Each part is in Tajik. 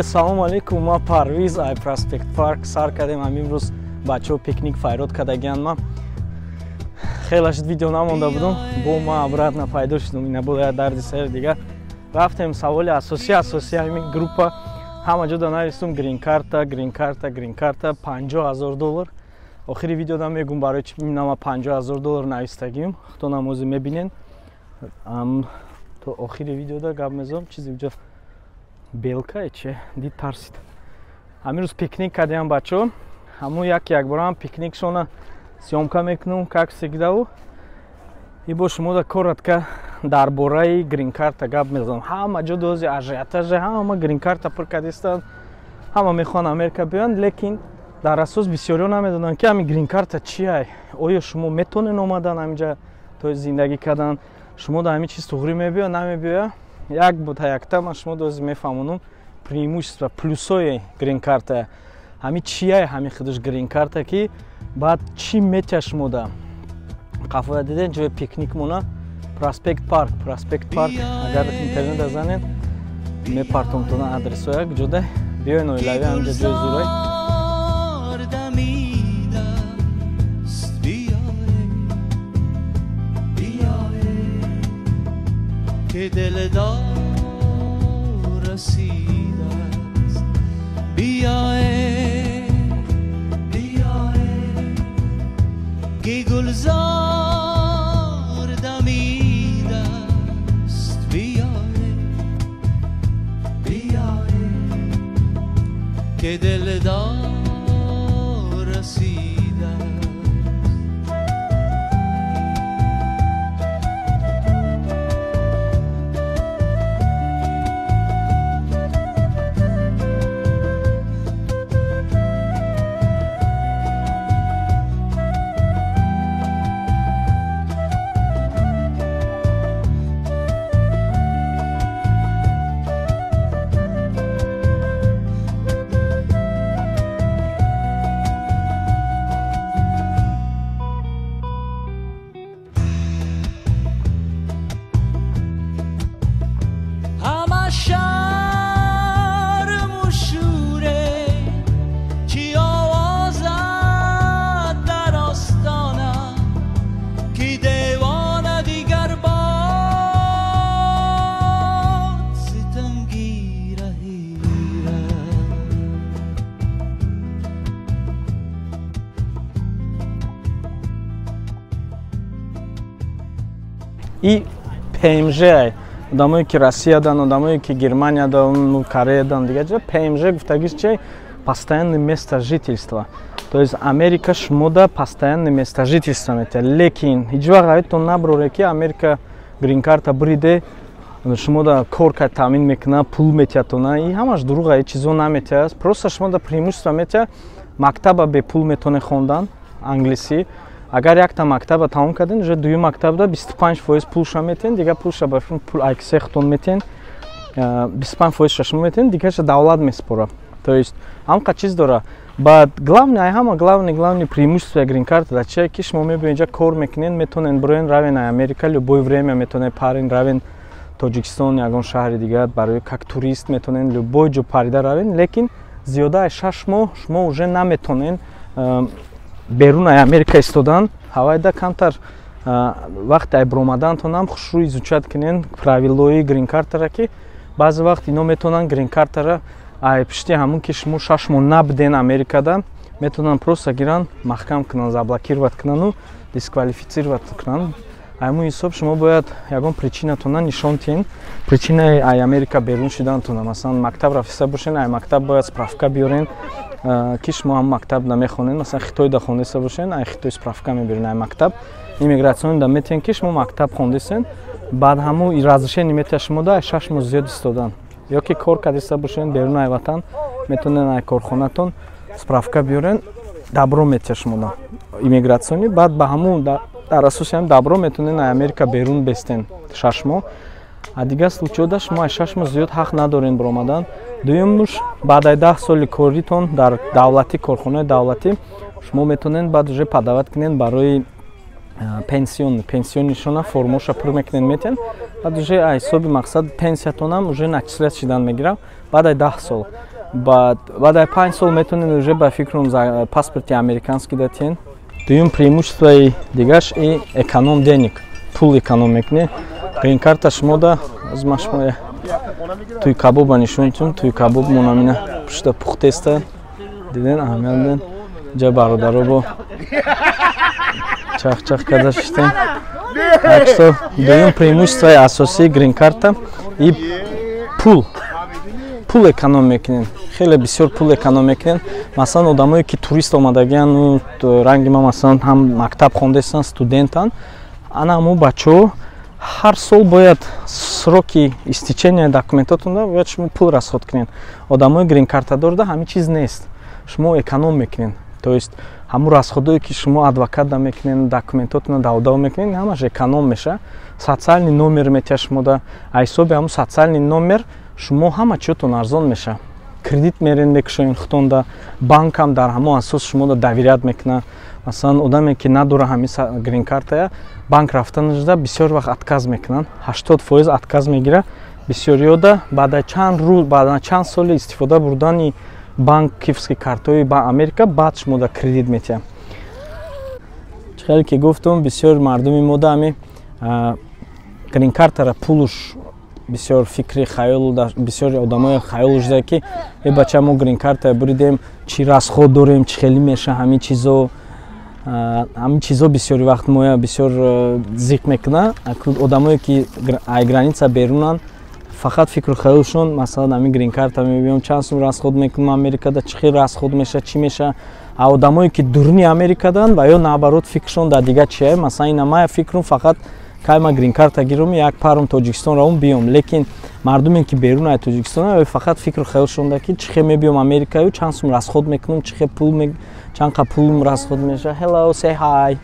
Салому алейкум, ма Парвиз ай Проспект Парк сар кардем. Ҳамин рӯз бачаҳо пикник файрод кардагианд. Ма хеле шуд видео намонда будум, бо ма обратно пайдо шудум. Ина буд як дарди сари дигар. Рафтем саволи асосӣ ҳамин группа ҳама ҷо да навистум: грин-карта, грин-карта, грин-карта $50,000. Охири видеода мегум барои чӣ нама $50,000 навистагим. Худтонам ҳозир мебинен. То охири видеода гап мезанам. Чизе ҷо белка че дид тарсид. Ҳамин рӯз пикник кардем бачаҳо. Ҳамун як якборам пикникшона съёмка мекунум, как всегда. И бо шумо да коротко дар бораи грин-карта гап мезанам. Ҳама ҷо дози ажиотаже, ҳама грин-карта пур кардистанд, ҳама мехоҳанд Америка биёянд, лекин дар асос бисёриҳо намедонанд, ки ҳамин грин-карта чия. Оё шумо метонен омадан ҳаминҷа то зиндагӣ кардан? Шумо да ҳамин чиз туғрӣ мебиёяд, намебиёяд? Як бута якта ман шумо дози мефаҳмонам преимущества, плюсои грин-карта. Ҳамин чия, ҳамин худаш грин-карта, ки баъд чӣ метия шумо да. Қафоя диден ҷои пикник мона, Проспект Парк, Проспект Парк. Агар интернет занед, мепартомтона адресоя ҷода. Биёен оилавӣ, ҳаминҷа ҷои зурай. که دلدار رسید است، بیایه بیایه که گلزار دمید است، بیایه بیایه که دلدار رسید است. И ПМЖ, одамое ки Россиядан, одамое ки Германиядан, Кореядан, дигар ҷо, ПМЖ гуфтагиш чи? Постоянное место жительства. То есть Америка шумода постоянное место жительства метиҳад, лекин ҳеҷ вақт ҳаётон наброре, ки Америка грин-карта буриде, шумода кор кард таъмин мекунад, пул метиҳадтона. И ҳамаш дурӯға, ҳеҷ чизо наметиҳад. Просто шумода преимущество метиҳад: мактаба бепул метавонед хондан англисӣ. Агар якта мактаба тамом карден, уже дуюм мактабда 25% пулша метиҳен, дигар пулша ба пул айксе худтон метиҳен, 25%-ша шумо метиҳен, дигарша давлат месупорад. То есть ҳамқа чиз дора. Баъд главный, ай ҳама главный преимущество грин-карта дар чие, ки шумо мебиёед инҷа, кор мекунед, метавонед бироен равен ай Америка, любое время метавонед парен равен Тоҷикистон, ягон шаҳри дигар, барои как турист метавонед любой ҷо парида равен, лекин зиёда аз 6 моҳ шумо уже наметавонед берун ай Америка истодан. Ҳавайда камтар вақти ай биромадантонам хушрӯ изучать кунен правилои грин-картара, ки баъзе вақт ино метавонанд грин-картара ай пишти ҳамун ки шумо 6 моҳ набуден Америкада, метавонанд просто гиранд, маҳкам кунанд, заблокировать кунану дисквалифицировать кунанд. Ҳамун ҳисоб шумо бояд ягон причинатона нишон диҳен, причинаи ай Америка берун шудантона. Масалан, мактаб рафиста бошен, ай мактаб бояд справка биёрен, ки шумо ҳам мактаб намехонед. Масалан, Хитойда хондиста бошен, ай Хитой справка мебирен, ай мактаб иммигратсионда метиҳен, ки шумо мактаб хондистен. Баъд ҳамун разрешение метиҳад шумода ай 6 моҳ зиёд истодан. Ё ки кор кардиста бошен берун ай ватан, метавонен ай корхонатон справка биёрен, добро метиҳад шумода иммигратсионӣ. Баъд ба ҳамун дар асоси ҳам добро метавонен ай Америка берун бестен 6 моҳ. А дигар случайода шумо аз 6 моҳ зиёд ҳақ надорен биромадан. Дуюмуш, баъд аз 10 соли коритон дар давлатӣ, корхонаи давлатӣ, шумо метавонед баъд уже подавать кунед барои пенсион. Пенсионишона формоша пур мекунед, метиҳен. Баъд уже ҳисоби мақсад пенсиятонам уже начислять шидан мегирам баъд ай 10 сол. Баъд ай 5 сол метавонед уже, ба фикрам, паспорти американский датиен. Дуюм преимуществои дигаш и эконом денег, пул эконом мекунед грин-карта шумода. Аз ма шумо туй кабоба нишонтун. Туй кабоб монамина пушта пухтеста, диден, аҳамият диден. Ҷа бародаро бо чах-чах карда шиштем. Так что дуюм преимуществои асосии грин-карта и пул эконом мекунем, хеле бисёр пул эконом мекунем. Масалан, одамое ки турист омадагиан, ранги ма, масалан, ҳам мактаб хондастанд, студентанд, ана ҳамо бачаҳо ҳар сол бояд сроки истечения документотонда бояд шумо пул расход кунед. Одамои грин-картадорда ҳамин чиз нест, шумо эконом мекунед. То есть ҳамун расходое ки шумо адвокатда мекунед, документотона давдав мекунед, ҳамаш эконом меша. Социальный номер метиҳа шумода, ҳисоби ҳамун социальный номер шумо ҳама чиётон арзон меша. Кредит мерен, мекушоен худтонда, банкам дар ҳамон асос шумода доверять мекунад. Масалан, одаме ки надора ҳамин грин-картая, банк рафтанашда бисёр вақт отказ мекунанд, 80% отказ мегирад бисёриёда. Баъда чанд рӯз, баъда чанд соли истифода бурдани банковский картҳои ба Америка, баъд шумода кредит метиҳад. Чӣ хеле ки гуфтум, бисёр мардуми мода ҳами грин-картара пулуш бисёр фикри хаёл, бисёр одамои хаёл шуда, ки э бача, мо грин-карта буридем, чӣ расход дорем, чӣ хеле меша ҳамин чизо. Ҳамин чизо бисёри вақт моя бисёр зиқ мекунад. Одамое ки ай граница берунанд, фақат фикру хаёлшон, масалан, ҳамин грин-карта мебиём, чанд сум расход мекунам, Америкада чӣ хел расход меша, чӣ меша. А одамое ки дуруни Америкадан ва ё наоборот, фикршон дар дигар чия. Масалан, ина мая фикрум фақат кай ма грин-карта гирум, як парум Тоҷикистон равум, биём. Лекин мардуме ки берун ай Тоҷикистон, фақат фикру хаёлшонда ки чӣ хел мебиём Америкаю, чанд сум расход мекунам, чӣ хел пул, чанд қа пулм расход меша. Hello, say hi.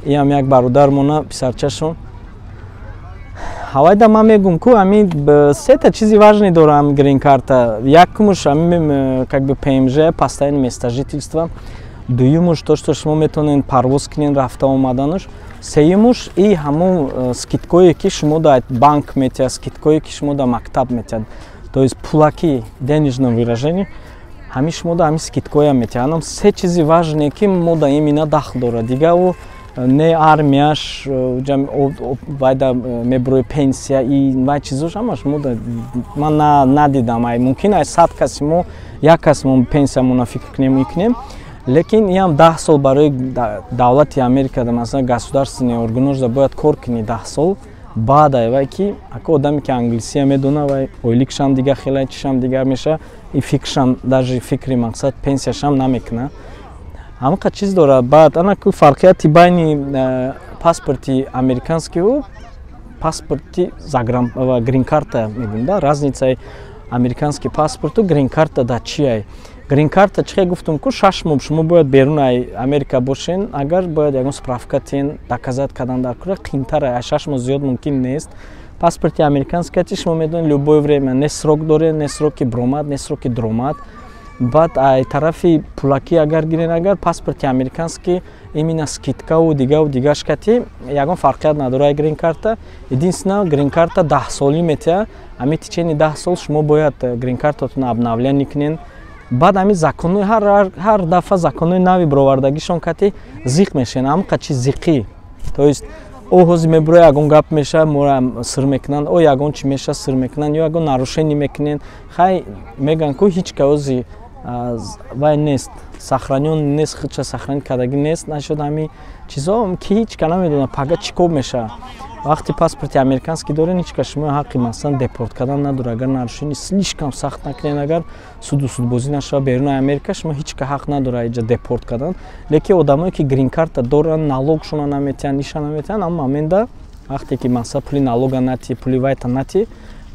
Иам як бародармона, писарчашон. Ҳавайда ман мегум ку ҳамин сета чизи важный дорам грин-карта. Якумуш ҳамин, как бы, ПМЖ, постоянное место жительства. Дуюмуш то, что шумо метавонед парвоз кунед, рафта омадануш. Сеюмуш и ҳамун скидкое ки шумо дар банк метиҳад, скидкое ки шумо дар мактаб метиҳад, то есть пулаки, денежном выражении, ҳамин шумо да ҳамин скидкоя метиҳад. Анам се чизи важне ки мо да имина дахл дорад. Дига ӯ не армияш вайда мебурои, пенсия и вай чизош ҳамаш мо ман надидам. Ай мумкин ай 100 каси мо як кас мо пенсиямона фикр кунем, мекунем. Лекин иам 10 сол барои давлати Америка, масалан, государственный органошда бояд кор кунӣ 10 сол. Баъд ай вай ки ака одаме ки англисия медона, вай ойликшам дигар хеле, чишам дигар меша и фикршам, даже фикри мақсад пенсияшам намекуна. Ҳамақа чиз дорад. Баъд ана ку фарқияти байни паспорти американскиу паспорти грин-карта мегӯем да. Разницаи американский паспорту грин-карта да чиай? Грин-карта, чӣ гуфтум ку, 6 моҳ шумо бояд берун ай Америка бошен, агар бояд ягон справка тиен, доказать кардан дар кора қиинтара, ай 6 моҳ зиёд мумкин нест. Паспорти американский шумо медонед, любое время, не срок доре, не сроки бромад, не сроки дромад. Баъд ай тарафи пулакӣ агар гирен, агар паспорти американский именно скидкаву дигаву дигаш кати ягон фарқият надора грин-карта. Единственно, грин-карта 10-солӣ метиҳа. Ҳами течение 10 сол шумо бояд грин-картатонро обновление кунен. Баъд ҳами законҳои ҳар дафъа законҳои нави бировардагишон кати зиқ мешавен, ҳамқа чи зиқӣ. То есть о ҳози мебура, ягон гап меша, мора сир мекунанд, о ягон чи меша, сир мекунанд, ё ягон нарушение мекунен. Хай, мегӯянд ку ҳеҷ ка ози вай нест, сохранён нест, худша сохранить кардагӣ нест, нашуд. Ҳами чизо ки ҳеҷ ка намедонад пага чӣ кор мешавад. Вақте паспорти американский дорен, ҳеҷ ка шумо ҳаққи, масалан, депорт кардан надорад. Агар нарушение слишком сахт накунен, агар суду судбозӣ нашавад берунаи Америка, шумо ҳеҷ ка ҳақ надорад иҷа депорт кардан. Лекин одамое ки грин-карта доранд, налогшона наметиҳанд, иша наметиҳанд, ҳама момента вақте ки, масалан, пули налога натӣ, пули вайта натӣ,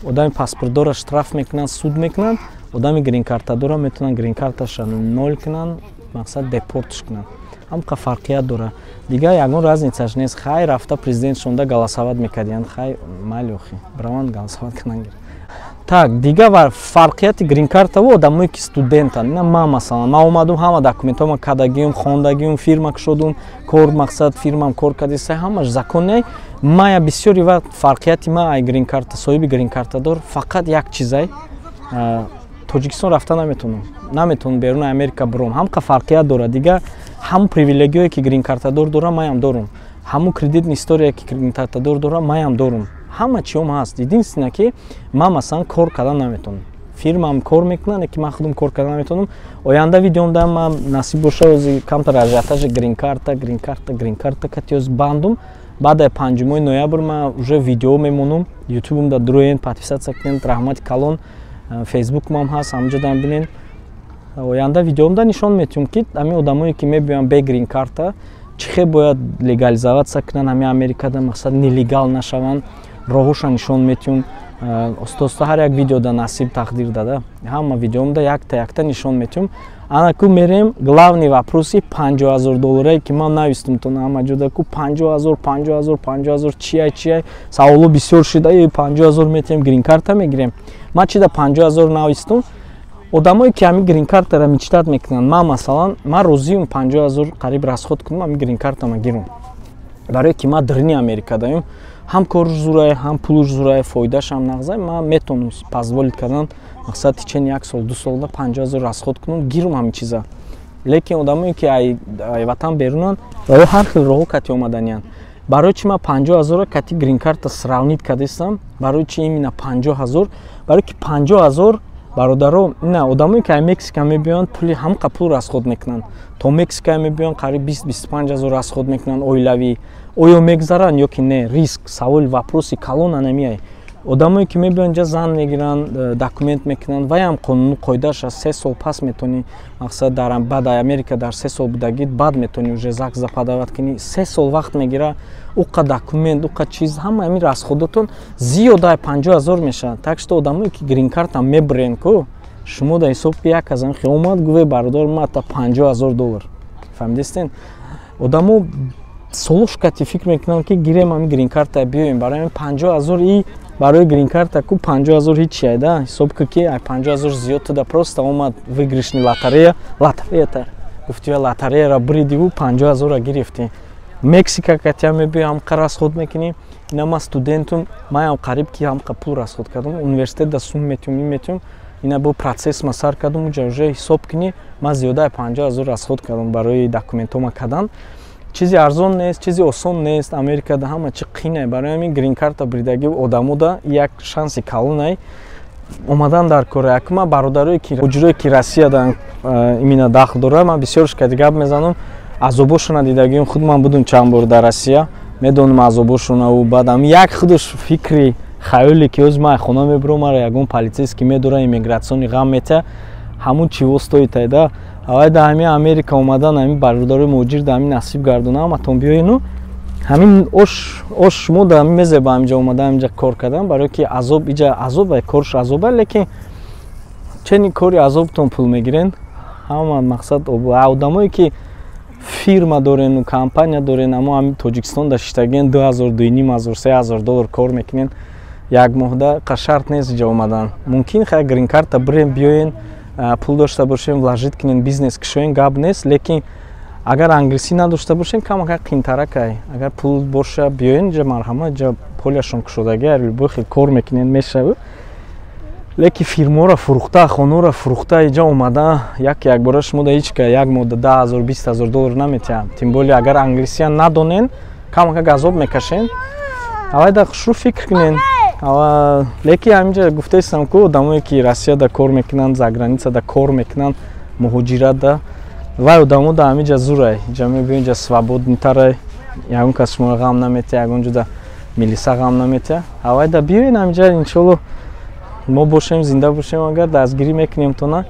одами паспортдора штраф мекунанд, суд мекунанд. Одами грин-картадора метавонанд грин-карташа ноль кунанд, мақсад депортш кунанд. Ҳамқа фарқият дорад, дигар ягон разницаш нест. Хай, рафта президент шонда голосовать мекардиянд, хай, майли, охи, бираванд, голосовать кунанд. Так, дигар фарқияти грин-картаву одамое ки студентанд. Ина ман, масалан, ман омадум, ҳама документҳома кардагиюм, хондагиюм, фирма кушодум, кор, мақсад, фирмам кор кардиса, ҳамаш законный. Мая бисёри вақт фарқияти ма ай грин-карта, соҳиби грин-картадор фақат як чизай: Тоҷикистон рафта наметавонам, наметавонам беруни Америка буром. Ҳамқа фарқият дорад. Дигар ҳамун привилегияе ки грин-картадор дорам, маям дорум, ҳамун кредитный история ки грин-картадор дорам, маям дорум, ҳама чиём ҳаст. Единственное, ки ман, масалан, кор кардан наметавонам. Фирмам кор мекунад, ки ман худам кор кардан наметавонам. Оянда видеом ман, насиб боша, ози камтар ажиотажи грин-карта, грин-карта, грин-карта катиёз бандум. Баъд 5-мои ноябр ман уже видео мемонам ютубум да. Дуроен, подписаться кунед, раҳмати калон. Фейсбукмам ҳаст, ҳамҷодан бинен. Оянда видеомда нишон метиҳум, ки ҳамин одамое ки мебиёянд бе грин-карта, чӣ хел бояд легализоваться кунанд ҳамин Америкада, мақсад, нелегал нашаванд, роҳоша нишон метиҳум. Оста оста ҳар як видеода, насиб тақдир дада, ҳама видеомда якта якта нишон метиҳум. Анаку мерем главный вопроси 50 000 долларае, ки ман навистум то ҳама ҷода ку 50 000, 50 000, 50 000 чияй, чияй, саволо бисёр шуда. 50 000 метиҳем, грин-карта мегирем. Ман чи да 50 000 навистум? Одамое ки ҳамин грин-картара мечтать мекунанд, ман, масалан, ман розиюм 50 000 қариб расход кунам, ҳамин грин-картама гирум, барое ки ман дарини Америка даём, ҳам корш зурай, ҳам пулуш зурай, фоидашам нағзай. Ман метавонам позволить кардан, мақсад, течение як сол, 2 солда 50 000 расход кунам, гирум ҳамин чиза. Лекин одамое ки ай ватан берунанд ва ё ҳар хел роҳо кати омаданиянд, барои чи ман 50 000-ро кати грин-карта сравнить кардастам? Барои чи именно 50 000? Барои ки 50 000, бародаро, ина одамое ки ай Мексика мебиёянд, пули ҳамқа пул расход мекунанд. То Мексика мебиёянд, қариб 20-25 ҳазор расход мекунанд оилавӣ. Оё мегзаранд ё ки не? Риск, саволи, вопроси калон анамиай. Одамое ки мебиёянд ҷа, зан мегиранд, документ мекунанд, ваям қонуну қоидааш аст: 3 сол пас метавонӣ, мақсад, дар баъд Америка дар 3 сол будагӣ, баъд метавонӣ уже ЗАГС подавать кунӣ. 3 сол вақт мегира, уқа документ, уқа чиз, ҳама ҳамин расходотон зиёда 50 000 мешавад. Так что одамое ки грин-карта мебирен ку, шумо да ҳисоб ки як аз ами омад, гуве: «Бародар, ма та 50 000 доллар». Фаҳмидистен? Одамо солошкати фикр мекунанд, ки гирем ҳамин грин-карта, биёем. Барои ҳамин 50 000 и барои грин-карта ку 50 000 ҳичи айда. Ҳисоб ку, ки ай 50 000 зиёд туда просто омад выигрышный лотерея, лотереята гуфти, лотереяра буридиву 50 000-ра гирифтӣ. Мексика катя мебиёй, ҳамқа расход мекунӣ. Ина ман студентум, маям қариб ки ҳамқа пул расход кардам. Университет да сум метиҳум, ин метиҳум, ина бо процесс ма сар кардум. Уҷа уже ҳисоб кунӣ, ман зиёдаи 50 000 расход кардам барои документҳома кардан. Чизи арзон нест, чизи осон нест. Америкада ҳама чи қинай. Барои ҳамин грин-карта бридаги одамода як шанси калонай омадан дар кора. Якма бародарое ки ҳуҷрое ки Россияда именно дахл дорад, ман бисёрш кади гап мезанам, азобошона дидагием. Худ ман будум чанд бор дар Россия, медонам азобошонаву. Баъдам як худаш фикри хаёле ки оз ман хона мебурам, мара ягон полицейский медора, иммиграционный ғам метия, ҳамун чиво стоитайда. Авай да ҳамин Америка омадан, ҳамин бародарои муҳоҷир да ҳамин насиб гардона, ҳаматон биёену ҳамин ош ош шумо да ҳамин мезеба ҳаминҷа омада, ҳаминҷа кор кардан, барое ки азоб иҷа азоб, корш азоба, лекин чени кори азобтон пул мегирен. Ҳама мақсад, одамое ки фирма дорену компания дорен, амо ҳамин Тоҷикистон да шиштагиен, 2000, 2500, 3000 доллар кор мекунен як моҳда, шарт нест иҷа омадан. Мумкин хай грин-карта бирем, биёен, пул дошта бошем, вложить кунем, бизнес кушоем, гап нест. Лекин агар англисӣ надошта бошем, камака қинтаракай. Агар пул боша, биёен иҷа, марҳамат, иҷа поляшон кушодаги, любой хел кор мекунен, мешава. Лекин фирмаро фурӯхта, хонаро фурӯхта иҷа омада, як якбора шумо да ҳеч ка як моҳда 10 000, 20 000 доллар наметиҳад. Тем более агар англисия надонен, камака газоб мекашен. Авайда хушрӯ фикр кунен. Лекин ҳаминҷа гуфтаистам ку, одамое ки Россияда кор мекунанд, за границада кор мекунанд, муҳоҷиратда, вай одамо да ҳаминҷа зурай. Иҷа мебиён, иҷа свободныйтарай, ягон кас шуморо ғам наметиҳа, ягон ҷода милиса ғам наметиҳа. Авайда биёен ҳаминҷа, иншолло, мо бошем, зинда бошем, агар дастгирӣ мекунем тона.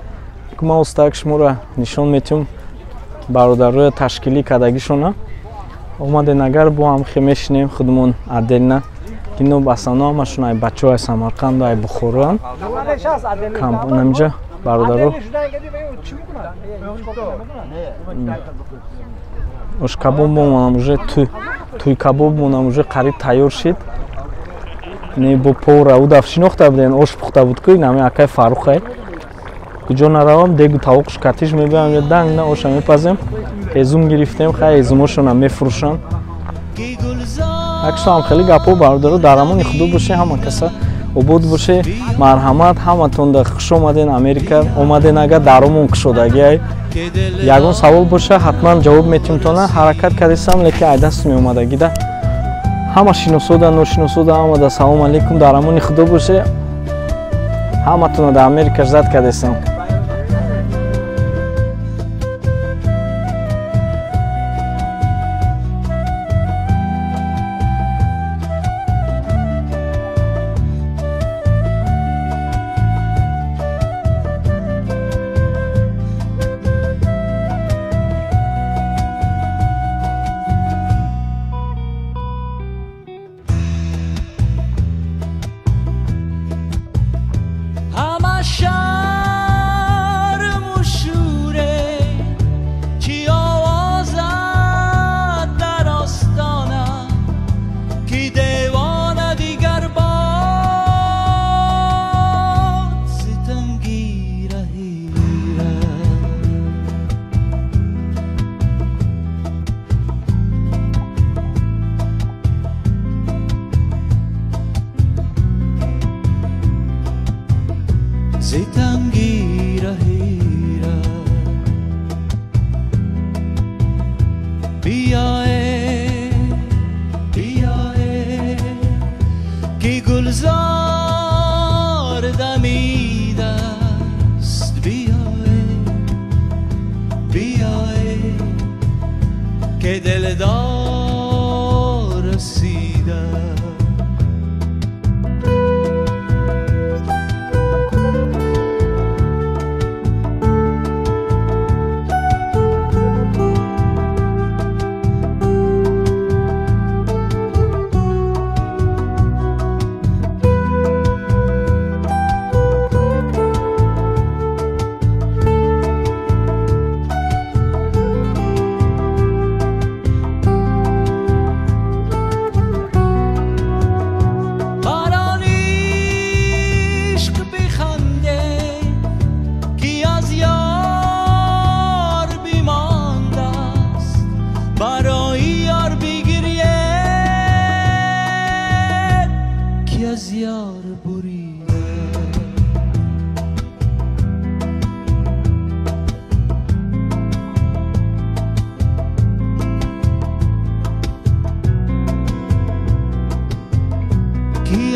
Ман устак шуморо нишон метиҳум, бародароя ташкилӣ кардагишона. Омаден агар, бо ҳам хе мешинем худмон отдельно. Кино басано ҳамашон ай бачаҳо ай Самарқанду ай Бухороанд. Намиҷа бародаро ошкабоб монам, уже туй кабоб монам, уже қариб тайёр шид. Не бо повара удаф шинохта буден, ош пухта буд ку, инами акай Фаррухай. Куҷо наравам, дегу тавоқш катиш мебиям, данг на оша мепазем. Ҳезум гирифтем, хай ҳезумошона мефурӯшанд. Аксо ҳам хеле гапҳо бародаро, дар амони худо боше, ҳама каса обод боше. Марҳамат, ҳаматонда хуш омаден Америка. Омаден агар даромон кушодагиай. Ягон савол боша, ҳатман ҷавоб метимтона. Ҳаракат кардесам, лекин ай даст меомадагида. Ҳама шиносода, ношиносода, ҳамада салом алейкум, дар амони худо боше. Ҳаматонро дар Америка зад кардесам. که دلدار رسیده.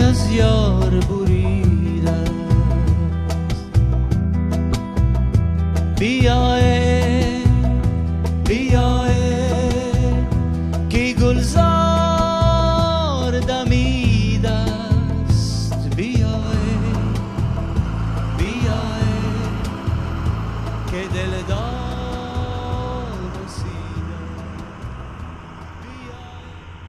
از یار بریده است. بیایه بیایه که گلزار دمیده است. بیایه بیایه که دلدار